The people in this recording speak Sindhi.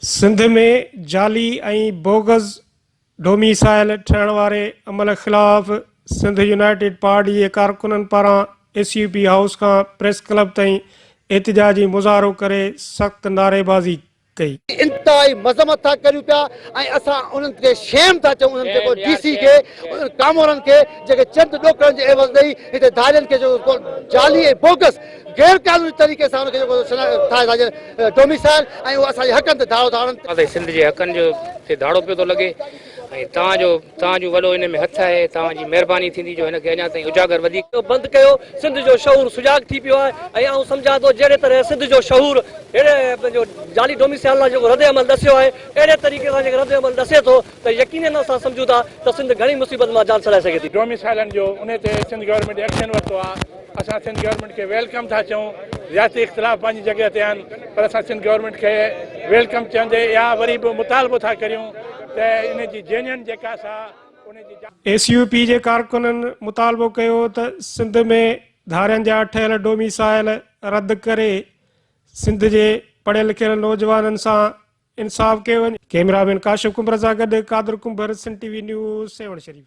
سنڌ ۾ جعلي ۽ بوگس ڊوميسائل ٺهڻ واري عمل خلاف سنڌ يونائيٽيڊ پارٽي جي ڪارڪنن پاران ايس يو پي هائوس کان پريس ڪلب تائين احتجاجي مظاهرو ڪري سخت نعريبازي ڪئي. انتهائي مذمت ٿا ڪريون پيا ۽ اسان انهن کي شيم ٿا چئون انهن جيڪو ڊي سي کي انهن ڪامورن کي جيڪي چند ڏوڪڙن جي عيوض ڏئي هتي ڌارين کي جيڪو جعلي ۽ بوگس غير قانوني طريقي سان ان کي جيڪو ٺاهي ٿا ڏين ڊوميسائل ۽ اهو اسان جي حقن تي ڌاڙو ٿا هڻن. اسان سنڌ جي حقن جو تي ڌاڙو پيو ٿو لڳي ۽ توهان جو توهان جو وڏو ان ۾ هٿ آهي توهان جي مهرباني ٿيندي جو هن کي اڃا تائين اجاگر وڌيڪ. بند ڪيو سنڌ جو شعور سجاڳ ٿي پيو آهي ۽ آئون سمجهان ٿو جهڙي طرح سنڌ جو شعور اهڙي پنهنجو جعلي ڊوميسائل لاء جيڪو رد عمل ڏسيو آهي اهڙي طريقي سان جيڪو رد عمل ڏسي ٿو ته يقينن اسان سمجهون ٿا ته سنڌ گهڻي مصيبت مان جان ڇڏائي سگهي ٿي. ڊوميسائلن جو انهي تي سنڌ گورنمينٽ ايڪشن ورتو آهي اسان سنڌ گورنمينٽ کي welcome ٿا چئون رياستي اختلاف پنهنجي جڳهه تي آهن پر اسان سنڌ گورنمينٽ کي welcome چوندي اها وري به مطالبو ٿا ڪريون ته ان جي جينين جيڪا سا ان جي. ايس يو پي جي ڪارڪنن مطالبو ڪيو ته سنڌ ۾ ڌارين جا ٺهيل ڊوميسائل رد ڪري سنڌ جي پڙهيل لکيل نوجوانن سان انصاف ڪيو وڃي. ڪئميرا مين ڪاشف ڪنڀر سان گڏ Qadir Kumbhar, Sindh T V news, Sehwan Sharif.